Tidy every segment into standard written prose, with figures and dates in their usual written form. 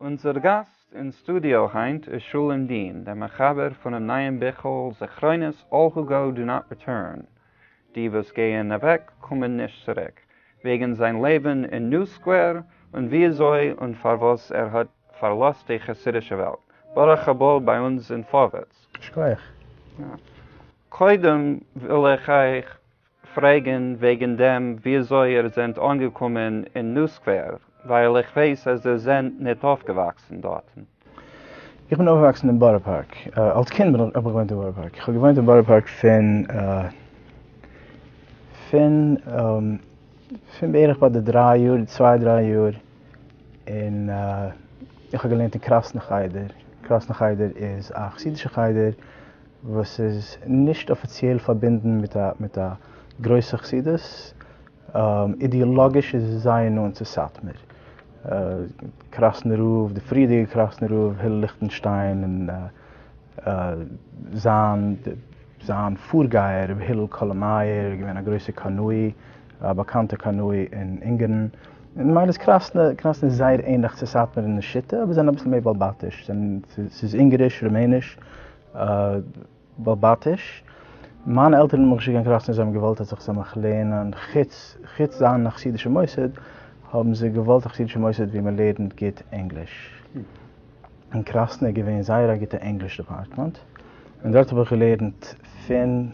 אונזער גאסט אין סטודיאו היינט איז שלום דין, דער מחבר פונעם נייעם ביכל זכרונות All Who Go Do Not Return, די וואס גייען אוועק קומען נישט צוריק, וועגן זיין לעבן אין ניו סקווער און וויאזוי און פארוואס ער האט פארלאזט די חסידישע וועלט. ברוך הבא ביי אונז אין פארווערטס. שכוח. קודם וויל איך אייך פרעגן וועגן דעם וויאזוי איר זענט אנגעקומען אין ניו סקווער, ווייל איך ווייס אז איר זענט ניט אויפגעוואקסן דארטן. איך בין אויפגעוואקסן אין בארא פארק. אלס קינד בין איך האב איך געוואוינט אין בארא פארק. איך האב געוואוינט אין בארא פארק פון פון פון בערך ביי די דריי יאר, צוויי דריי יאר, און איך האב געלערנט אין קראסנא חדר. קראסנא חדר איז א חסידישע חדר וואס איז נישט אפיציעל פארבינדן מיט א מיט א גרויסע חסידות, אידעאלאגיש איז עס זייער נאנט צו סאטמאר, קראסנער רב, די פריערדיגע קראסנער רב הלל ליכטענשטיין און זיין זיין פארגייער רבי הלל קאלאמייער איז געווען א גרויסע קנאי, א באקאנטע קנאי אין אונגארן, און ממילא איז קראסנע, קראסנע איז זייער ענליך צו סאטמאר אין די שיטה, אבער זיי זענען אביסל מער בעל בתיש, ס'איז אונגאריש, רומעניש. בעל-בתיש. מיינע עלטערן האבן מיך געשיקט קיין קראסנא, זיי האבן געוואלט אז איך זאל מיך לערנען, חוץ חוץ זיין אין א חסידישע מוסד, האבן זיי געוואלט א חסידישע מוסד וואו מען לערנט גוט ענגליש. אין קראסנא איז געווען זייער א גוטע ענגליש דעפארטמענט, און דארט האב איך געלערנט פון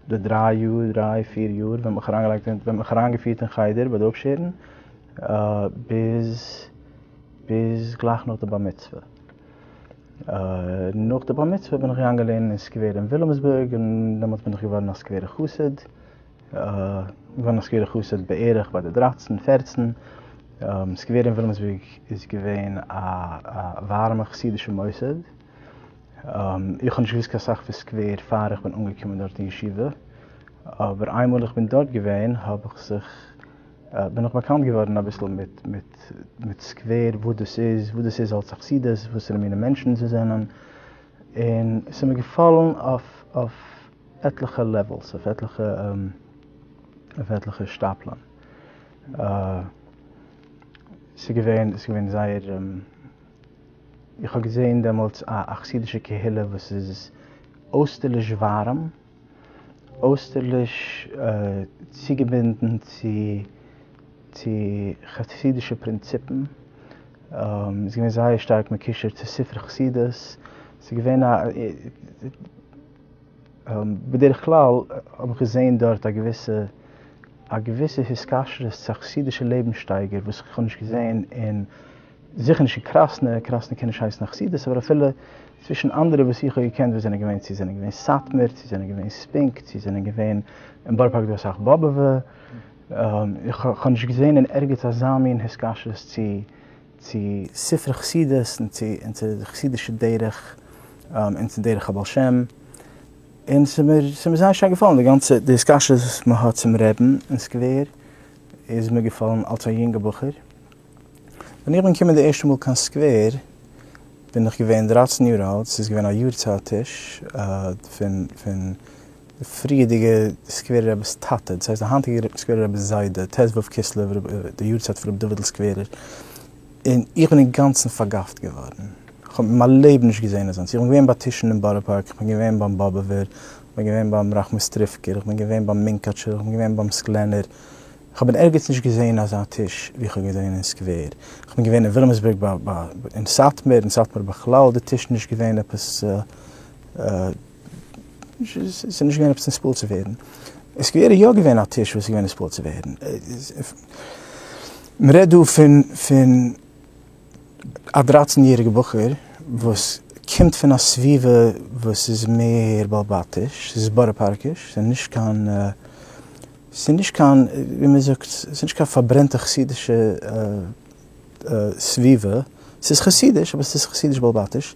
די דריי יאר, דריי פיר יאר, ווען מ'האט מיך אריינגעלייגט אין, ווען מ'האט מיך אריינגעפירט אין חדר ביי די אפשערן, ביז ביז גלייך נאך די בר מצוה. נאך די בר מצוה בין איך געגאנגען לערנען אין סקווער אין וויליאמסבורג און דעמאלטס בין איך געווארן א סקווערע חסיד, געווארן א סקווערע חסיד בערך ביי די דרייצן פערצן, סקווער אין וויליאמסבורג איז געווען א ווארעמע חסידישע מוסד, איך האב נישט געוואוסט קיין סאך פון סקווער פאר איך בין אנגעקומען דארט אין ישיבה, אבער איינמאל איך בין דארט געווען האב איך זיך בין איך באקאנט געווארן אביסל מיט מיט מיט סקווער, וואס דאס איז, וואס דאס איז אלס א חסידות, וואסערע מינע מענטשן זיי זענען, און ס'איז מיר געפאלן אויף אויף עטליכע levels, אויף עטליכע אויף עטליכע שטאפלען. ס'איז געווען, ס'איז געווען זייער, איך האב געזען דעמאלטס א א חסידישע קהילה וואס איז אויסטערליש ווארעם, אויסטערליש צוגעבינדן צו צו חסידישע פרינציפן, איז געווען זייער שטארק מקושר צו ספרי חסידות, ס'איז געווען א, בדרך כלל האב איך געזען דארט א געוויסע א געוויסע התקשרות צו א חסידישע לעבנסשטייגער וואס איך האב נישט געזען אין זיכער נישט אין קראסנע, קראסנע קען נישט הייסן א חסידות, אבער אפילו צווישן אנדערע וואס איך האב געקענט וואס זענען געווען, צו זענען געווען סאטמער, צו זענען געווען ספינקא, צו זענען געווען אין בארא פארק דא אסאך באבעווע, איך האב נישט געזען אין ערגעץ אזא מין התקשרות צו צו ספרי חסידות און צו און צו די חסידישע דרך און צו דרך הבעל שם, און ס'איז מיר ס'איז מיר זייער שטארק געפאלן די גאנצע די התקשרות וואס מען האט צום רעבן אין סקווער איז מיר געפאלן אלס א יונגע בחור. ווען איך בין געקומען די ערשטע מאל קיין סקווער בין איך געווען דרייצן יאר אלט, ס'איז געווען א יארצייט טיש פון פון די פריערדיגע סקווערער רבי'ס טאטע, דאס הייסט די היינטיגע סקווערער רבי'ס זיידע, ט ו כסלו, די יארצייט פון רבי דוד'ל סקווערער, און איך בין אינגאנצן פארגאפט געווארן, איך האב אין מיין לעבן נישט געזען אזאנס, איך בין געווען ביי טישן אין בארא פארק, איך בין געווען ביים באבעווער, איך בין געווען ביים ראחמיסטריווקער, איך בין געווען ביים מונקאטשער, איך בין געווען ביים סקלענער, כ'האב אין ערגעץ נישט געזעהן אזא טיש ווי כ'האב געזעהן אין סקווער. כ'בין געווען אין וויליאמסבורג ביי ביי אין סאטמער, אין סאטמאר בכלל די טיש נישט געווען עפעס ס'איז נישט געווען עפעס נתפעל צו ווערן. אין סקווער איז יא געווען א טיש וואס איז געווען נתפעל צו ווערן. מ'רעדט דא פון פון א דרייצן יעריגע בחור וואס קומט פון א סביבה וואס איז מער בעל בתיש, ס'איז בארא פארקיש, ס'איז נישט קיין ס'איז נישט קיין, ווי מען זאגט, ס'איז נישט קיין פארברענטע חסידישע סביבה, ס'איז חסידיש, אבער ס'איז חסידיש בעל בתיש.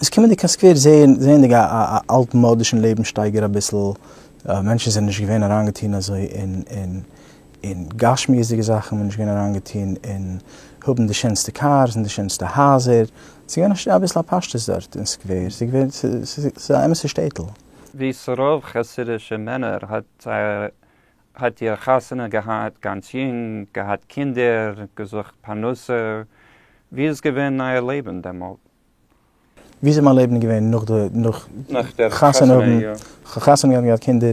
איז קומענדיג קיין סקווער זעענדיג א אלטמאדישן לעבנסשטייגער אביסל, מענטשן זענען נישט געווען אריינגעטון אזוי אין גשמיות'דיגע זאכן, מ'איז נישט געווען אריינגעטון אין האבן די שענסטע cars און די שענסטע הייזער, ס'איז געווען אביסל א פשטות דארט אין סקווער, ס'איז געווען, ס'איז א אמת'ע שטעטל. ווי ס'רוב חסידישע מענער האט האט איר חתונה געהאט גאנץ יונג, געהאט קינדער, געזוכט פרנסה. ווי איז געווען אייער לעבן דעמאלט? ווי איז מיין לעבן געווען נאך די נאך נאך דער חתונה האבן? כ'האב חתונה געהאט און געהאט קינדער.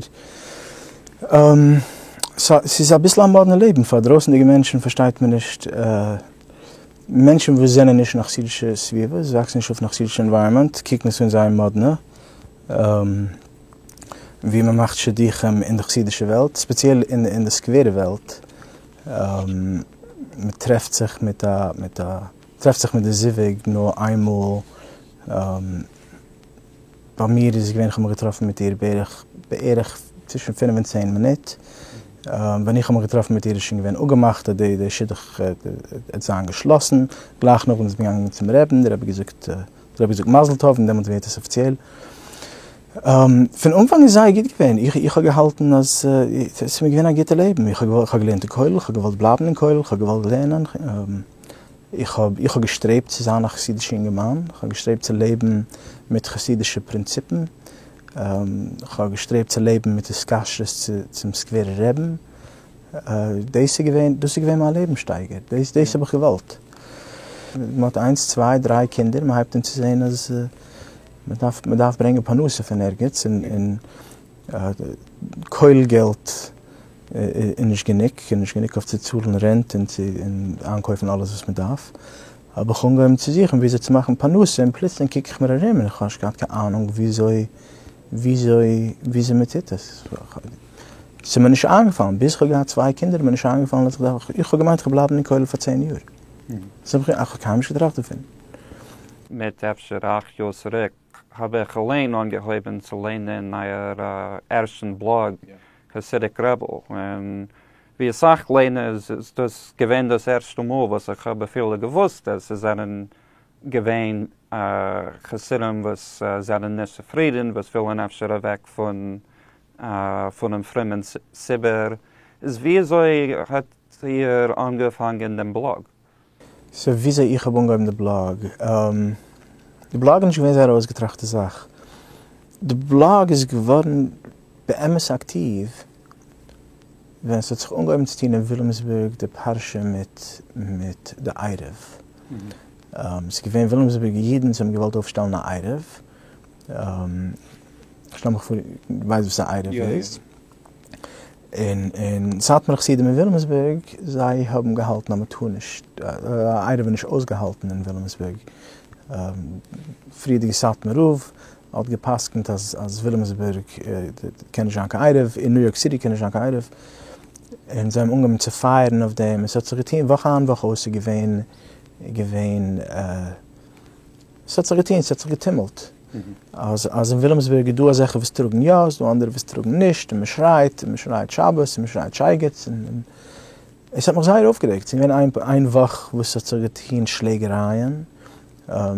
ס'איז אביסל א מאדנע לעבן, פאר דרויסנדיגע מענטשן פארשטייט מען נישט, מענטשן וואס זענען נישט אין א חסידישע סביבה, זיי וואקסן נישט אויף אין א חסידישע environment, קוקן עס אן זייער מאדנע, ווי מען מאכט שידוכים אין די חסידישע וועלט, ספעציעל אין די סקווערע וועלט, מען טרעפט זיך מיט א מיט א טרעפט זיך מיט די זיווג נאר איינמאל, ביי מיר איז עס געווען איך האב מיך געטראפן מיט איר בערך בערך צווישן פינף און צען מינוט, ווען איך האב מיך געטראפן מיט איר איז שוין געווען אפגעמאכט אז די די שידוך וועט זיין געשלאסן, גלייך נאכדעם איז מען געגאנגען צום רעבין, דער רבי געזאגט דער רבי געזאגט מזל טוב און דעמאלטס ווערט עס אפיציעל. פון אנפאנג איז זייער גוט געווען, איך איך האב געהאלטן אז עס איז מיר געווען א גוטע לעבן, איך האב איך האב געלערנט אין כולל, איך האב געוואלט בלייבן אין כולל, איך האב געוואלט לערנען, איך האב איך האב געשטרעבט צו זיין א חסידישע אינגערמאן, איך האב געשטרעבט צו לעבן מיט חסידישע פרינציפן, איך האב געשטרעבט צו לעבן מיט התקשרות צו צום סקווערער רעבין, דאס איז געווען דאס איז געווען מיין לעבנסשטייגער, דאס דאס האב איך געוואלט. מען האט איינס צוויי דריי קינדער, מען הייבט אן צו זען אז מען דארף מען דארף ברענגען פרנסה פון ערגעץ, און און כולל געלט איז נישט גענוג, איז נישט גענוג אויף צו צאלן rent און צו איינקויפן אלעס וואס מען דארף, האב איך אנגעהויבן צו זוכן וויאזוי צו מאכן פרנסה, און פלוצלינג קוק איך מיר ארום און איך האב נישט געהאט קיין אהנונג וויאזוי וויאזוי וויאזוי מען טוט עס, ס'איז מיר נישט איינגעפאלן, ביז איך האב געהאט צוויי קינדער איז מיר נישט איינגעפאלן אז איך דארף, איך האב געמיינט איך וועל בלייבן אין כולל פאר צען יאר, איך האב קיינמאל נישט געטראכט דערפון. מיט אפשר אכט יאר צוריק האב איך אליין אנגעהויבן צו ליינען אייער ערשטן blog Hasidic Rebel, און ווי אסאך ליינערס איז דאס געווען דאס ערשטע מאל וואס איך האב אפילו געוואוסט אז עס זענען געווען חסידים וואס זענען נישט צופרידן, וואס ווילן אפשר אוועק פון פונעם פרומען ציבור. איז וויאזוי האט איר אנגעפאנגען דעם blog? So וויאזוי איך האב אנגעהויבן די blog? די blog איז נישט געווען זייער א אויסגעטראכטע זאך. די blog איז געווארן באמת אקטיוו ווען ס'האט זיך אנגעהויבן צו טון אין וויליאמסבורג די פרשה מיט מיט די עירוב. ס'איז געווען וויליאמסבורגע אידן וואס האבן געוואלט אויפשטעלן א עירוב. כ'שטעל מיך פאר דו ווייסט וואס א עירוב איז. און און סאטמארע חסידים אין וויליאמסבורג זיי האבן געהאלטן אז מ'טאר נישט, א עירוב איז נישט אויסגעהאלטן אין וויליאמסבורג. פריערדיגע סאטמאר רב האט גע'פסק'נט אז אז וויליאמסבורג קען נישט זיין קיין עירוב, אין ניו יארק סיטי קען נישט זיין קיין עירוב. און זיי האבן אנגעהויבן צו פייערן אויף דעם, און ס'האט זיך געטון וואך איין וואך אויס, ס'איז געווען געווען ס'האט זיך געטון, ס'האט זיך געטומלט. אז אז אין וויליאמסבורג איז דא אזעלכע וואס טראגן יא, ס'איז דא אנדערע וואס טראגן נישט, און מ'שרייט, און מ'שרייט שבת, און מ'שרייט שייגעץ, און עס האט מיך זייער אויפגערעגט. ס'איז געווען איין איין וואך וואס ס'האט זיך געטון שלעגערייען,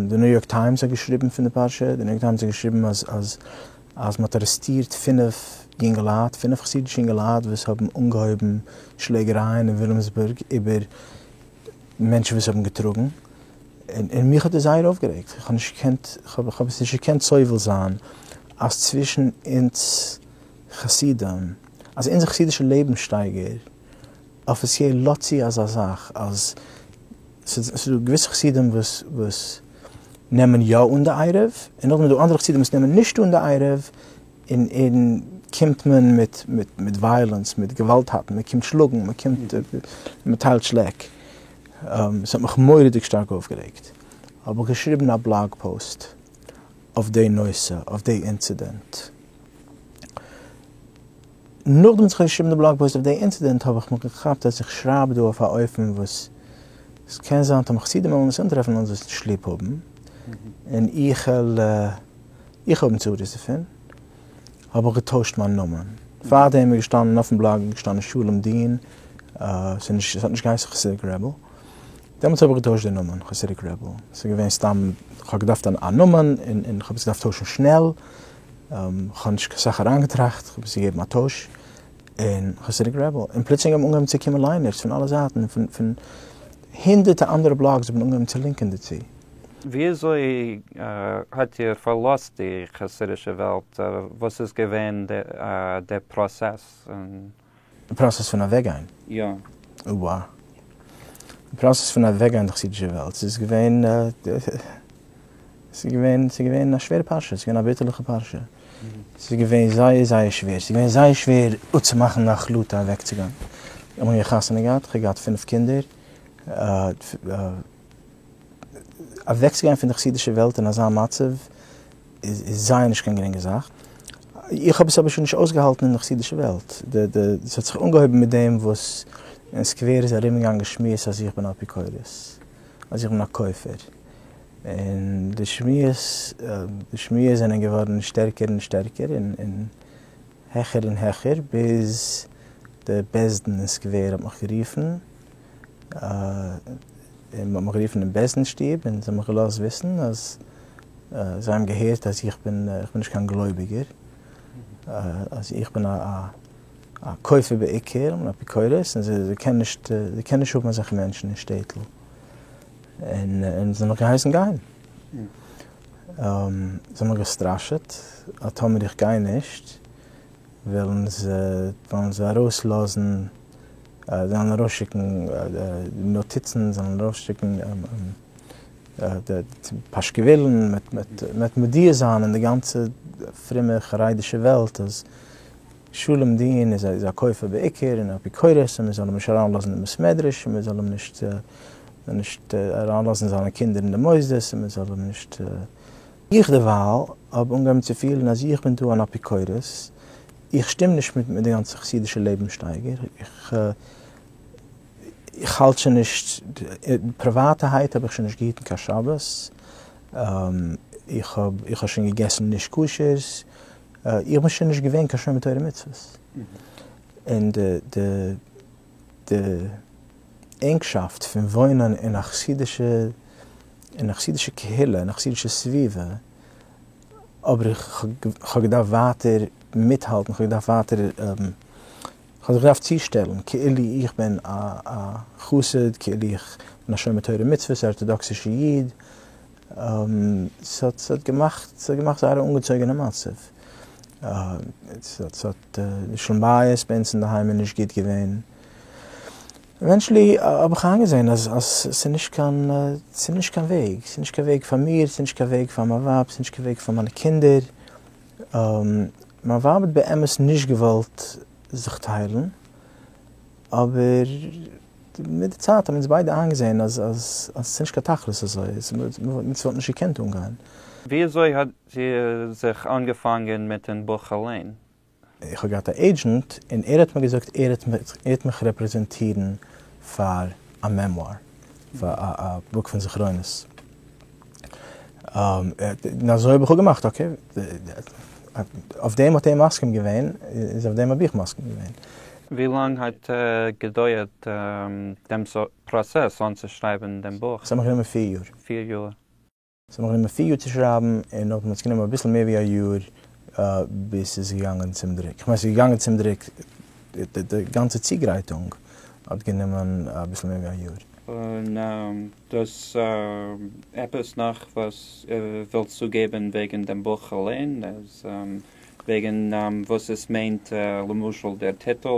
די ניו יארק טיימס האט געשריבן פון די פרשה, די ניו יארק טיימס האט געשריבן אז אז אז מ'האט ארעסטירט פינף יונגעלייט, פינף חסידישע יונגעלייט וואס האבן אנגעהויבן שלעגערייען אין וויליאמסבורג איבער מענטשן וואס האבן געטראגן, און מיך האט עס זייער אויפגערעגט, איך האב נישט געקענט, איך האב עס נישט געקענט סובל זיין אז צווישן אונז חסידים, אז אונזער חסידישע לעבנסשטייגער אפיציעל לאזט צו אזא זאך, אז ס'איז דא געוויסע חסידים וואס וואס נעמען יא אן די עירוב, און נאכדעם איז דא אנדערע חסידים וואס נעמען נישט אן די עירוב, און און קומט מען מיט מיט מיט violence, מיט געוואלדטאטן, מען קומט שלאגן, מען קומט מען טיילט שלעק. עס האט מיך מורא'דיג שטארק אויפגערעגט. האב איך געשריבן א blog post אויף די נושא, אויף די אינצידענט. נאכדעם וואס איך האב געשריבן די blog post אויף די אינצידענט האב איך מיך געכאפט אז איך שרייב דא אויף א אופן וואס עס קען זיין טאמער חסידים וועלן עס אנטרעפן וועלן זיי עס נישט ליב האבן, און איך וועל איך האב צרות דערפון, האב איך געטוישט מיין נאמען. פארדעם איז געשטאנען אויפן בלאג איז געשטאנען שלום דין, ס'איז נישט, ס'האט נישט געהייסן Hasidic Rebel. דעמאלטס האב איך געטוישט די נאמען, Hasidic Rebel. ס'איז געווען סתם, כ'האב געדארפט א נאמען, און און כ'האב עס געדארפט טוישן שנעל. כ'האב נישט קיין סאך אריינגעטראכט, כ'האב עס געגעבן א טויש, און Hasidic Rebel. און פלוצלינג האבן אנגעהויבן צו קומען ליינערס פון אלע זייטן, פון פון הונדערטע אנדערע blogs האבן אנגעהויבן צו לינקען דערצו. וויאזוי האט איר פארלאזט די חסידישע וועלט? וואס איז געווען דער פראסעס? די פראסעס פון אוועקגיין? יא. אוה. פראסעס פון אוועקגיין די חסידישע וועלט, ס'איז געווען, ס'איז געווען, ס'איז געווען א שווערע פרשה, ס'איז געווען א ביטערליכע פרשה, ס'איז געווען זייער זייער שווער, ס'איז געווען זייער שווער אפצומאכן די החלטה אוועקצוגיין. איך האב חתונה געהאט, איך האב געהאט פינף קינדער, אוועקצוגיין פון די חסידישע וועלט אין אזא מצב איז זייער נישט קיין גרינגע זאך. איך האב עס אבער שוין נישט אויסגעהאלטן אין די חסידישע וועלט. ס'האט זיך אנגעהויבן מיט דעם וואס אין סקווער איז ארומגעגאנגען שמועות אז איך בין אפיקורס, אז איך בין א כופר. און די שמועות, די שמועות זענען געווארן שטערקער און שטערקער און העכער און העכער ביז די בית דין אין סקווער האט מיך גערופן, און מ'האט מיך גערופן אין בית דין שטוב און זיי האבן מיך געלאזט וויסן אז זיי האבן געהערט אז איך בין איך בין נישט קיין גלויביגער, אז איך בין א א כופר בעיקר און אפיקורס און זיי קענען נישט זיי קענען נישט האבן אזעלכע מענטשן אין שטעטל, און און זיי האבן מיך געהייסן גיין. זיי האבן מיך געסטראשעט אז טאמער איך גיי נישט וועלן זיי וועלן זיי ארויסלאזן זיי וועלן ארויסשיקן נאטיצן, זיי וועלן ארויסשיקן פאשקעווילן, מ'וועט מודיע זיין אין די גאנצע פרומע חרדישע וועלט אז שלום דין איז א כופר בעיקר און אפיקורס און מ'זאל אים נישט אריינלאזן אין בית מדרש און מ'זאל אים נישט נישט אריינלאזן זיינע קינדער אין די מוסדות און מ'זאל אים נישט. איך דערווייל האב אנגעהויבן צו פילן אז איך בין דא אן אפיקורס, איך שטים נישט מיט מיט די גאנצע חסידישע לעבנסשטייגער, איך איך האלט שוין נישט, פריוואטערהייט האב איך שוין נישט געהיטן קיין שבת, איך האב איך האב שוין געגעסן נישט כשר'ס, איך בין שוין נישט געווען קיין שומר תורה ומצוות, און די די די ענגשאפט פון וואוינען אין א חסידישע אין א חסידישע קהילה, אין א חסידישע סביבה, אבער איך האב געדארפט ווייטער מיטהאלטן, איך האב געדארפט ווייטער, איך האב זיך געדארפט צושטעלן כאילו איך בין א חסיד, כאילו איך בין א שומר תורה ומצוות, א ארטאדאקסישע איד, ס'האט געמאכט, ס'האט געמאכט זייער א אנגעצויגענע מצב, ס'האט, די שלום בית ביי אונז אינדערהיים איז נישט גוט געווען. Eventually האב איך איינגעזען אז אז ס'איז נישט קיין ס'איז נישט קיין וועג, ס'איז נישט קיין וועג פאר מיר, ס'איז נישט קיין וועג פאר מיין ווייב, ס'איז נישט קיין וועג פאר מיינע קינדער. מיין ווייב האט באמת נישט געוואלט זיך טיילן, אבער מיט די צייט האבן אונז ביידע איינגעזען אז אז אז ס'איז נישט קיין תכלית אזוי, אונז וואלט נישט געקענט אנגיין. וויאזוי האט זי זיך אנגעפאנגען מיטן בוך אליין? איך האב געהאט א agent און ער האט מיר געזאגט ער וועט מיך רעפרעזענטירן פאר א memoir, פאר א בוק פון זכרונות. און אזוי האב איך אפגעמאכט, okay, אויף דעם האט ער מסכים געווען, איז אויף דעם האב איך מסכים געווען. ווי לאנג האט געדויערט דעם פראצעס אנצושרייבן דעם בוך? ס'האט מיך גענומען פיר יאר. פיר יאר. ס'האט מיך גענומען פיר יאר צו שרייבן, און נאכדעם האט עס גענומען אביסל מער ווי א יאר ביז ס'איז געגאנגען צום דרוק. כ'מיין ס'איז געגאנגען צום דרוק, די גאנצע צוגרייטונג האט גענומען אביסל מער ווי א יאר. און דאס עפעס נאך וואס איר ווילט צוגעבן וועגן דעם בוך אליין, וועגן וואס עס מיינט למשל דער טיטל?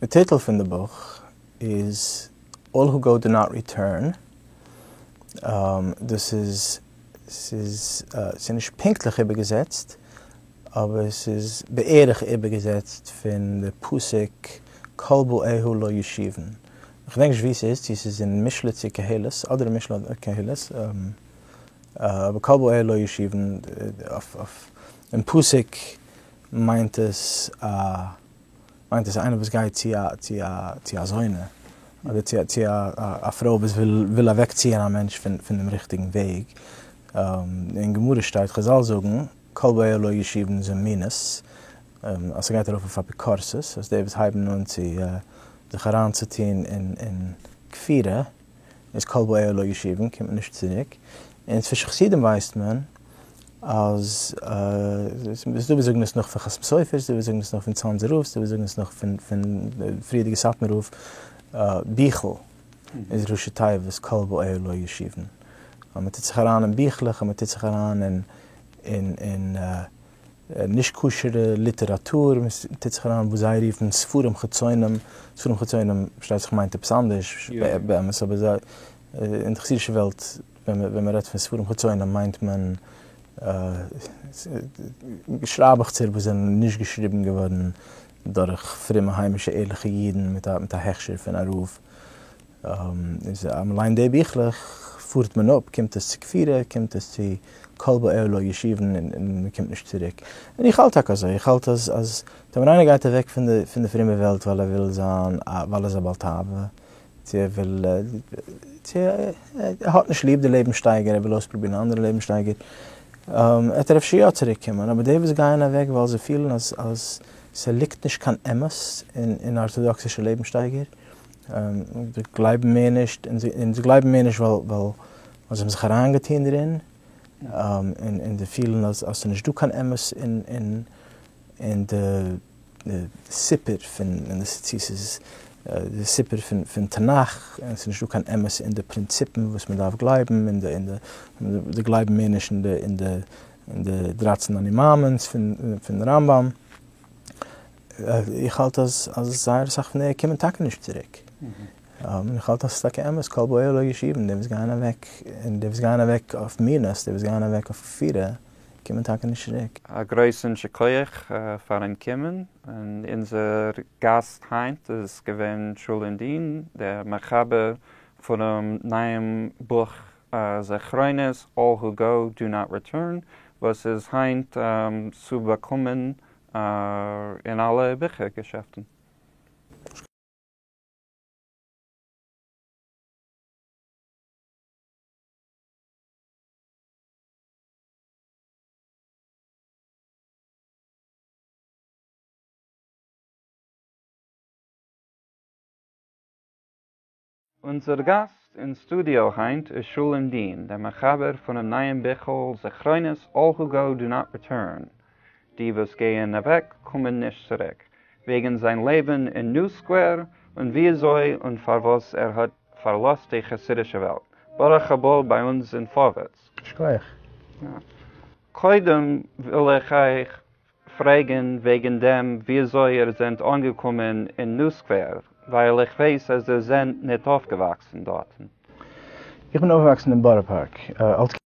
די טיטל פון די בוך איז All Who Go Do Not Return, דאס איז, ס'איז, ס'איז נישט פונקטליך איבערגעזעצט, אבער ס'איז בערך איבערגעזעצט פון די פסוק כל באיה לא ישובון. כ'געדענק נישט וואו ס'איז, צו ס'איז אין משלי צו קהלת, אדער אין משלי אדער קהלת, אבער כל באיה לא ישובון, אויף אין פסוק מיינט עס א. מיינט עס איינער וואס גייט צו א צו א צו א זונה, אדער צו צו א א פרוי וואס וויל וויל אוועקציען א מענטש פון פון דעם ריכטיגן וועג. אין גמרא שטייט, חזל זאגן, כל באיה לא ישובון זה מינות, אז ס'גייט ארויף אויף אפיקורסות, אז די וואס הייבן אן צו זיך אריינצוטון אין אין כפירה, איז כל באיה לא ישובון, קומט מען נישט צוריק. און צווישן חסידים ווייסט מען אז ס'איז דא וואס זאגן עס נאך פון חתם סופר, ס'איז דא וואס זאגן עס נאך פון צאנזער רב, ס'איז דא וואס זאגן עס נאך פון פריערדיגע סאטמאר רב, ביכל איז ראשי תיבות כל באיה לא ישובון. אז מ'טוט זיך אריין אין ביכלעך, אז מ'טוט זיך אריין אין אין. נישט כשר'ע ליטעראטור, מען טוט זיך אריין וואס זיי רופן ספרים חיצונים, ספרים חיצונים פארשטייט זיך מיינט עפעס אנדערש באמת, אבער זיי, אין די חסידישע וועלט ווען מען רעדט פון ספרים חיצונים מיינט מען שרייבעכצער וואס זענען נישט געשריבן געווארן דורך פרומע היימישע ערליכע אידן מיט א הכשר פון א רב. איז אז מען ליינט די ביכלעך פארט מען אפ, קומט עס צו כפירה, קומט עס צו כל באיה לא ישובון און מען קומט נישט צוריק. און איך האלט טאקע אזוי, איך האלט אז אז טאמער איינער גייט אוועק פון די פון די פרומע וועלט ווייל ער וויל זיין א ווייל ער איז א בעל תאווה, צו ער וויל צו ער האט נישט ליב די לעבנסשטייגער ער וויל אויספרובירן א אנדערע לעבנסשטייגער, וועט ער אפשר יא צוריק קומען, אבער די וואס גייען אוועק ווייל זיי פילן אז אז ס'ליגט נישט קיין אמת אין אין ארטאדאקסישע לעבנסשטייגער, זיי גלייבן מער נישט, און זיי גלייבן מער נישט ווייל ווייל זיי האבן זיך אריינגעטון דערין, און זיי פילן אז ס'איז נישט דא קיין אמת אין אין די סיפור פון, צו ס'איז די סיפור פון תנך, און ס'איז נישט דא קיין אמת אין די פרינציפן וואס מען דארף גלייבן, און זיי גלייבן מער נישט אין די דרייצן אני מאמין'ס פון רמב"ם. איך האלט אז זייער אסאך פון די קומען טאקע נישט צוריק. און איך האלט אז ס'איז טאקע אמת, כל באיה לא ישובון, די וואס גייען אוועק, און די וואס גייען אוועק אויף מינות, די וואס גייען אוועק אויף כפירה, קומען טאקע נישט צוריק. א גרויסן שכוח פארן קומען, און אונזער גאסט היינט איז געווען שלום דין, דער מחבר פונעם נייעם בוך זכרונות, All Who Go Do Not Return, וואס איז היינט צו באקומען אין אלע ביכער געשעפטן. אונזער גאסט אין סטודיאו היינט איז שלום דין, דער מחבר פונעם נייעם ביכל זכרונות All Who Go Do Not Return, די וואס גייען אוועק קומען נישט צוריק, וועגן זיין לעבן אין ניו סקווער און וויאזוי און פארוואס ער האט פארלאזט די חסידישע וועלט. ברוך הבא ביי אונז אין פארווערטס. שכוח. קודם וויל איך אייך פרעגן וועגן דעם וויאזוי איר זענט אנגעקומען אין ניו סקווער, ווייל איך ווייס אז איר זענט ניט אויפגעוואקסן דארטן. איך בין אויפגעוואקסן אין בארא פארק. אלס.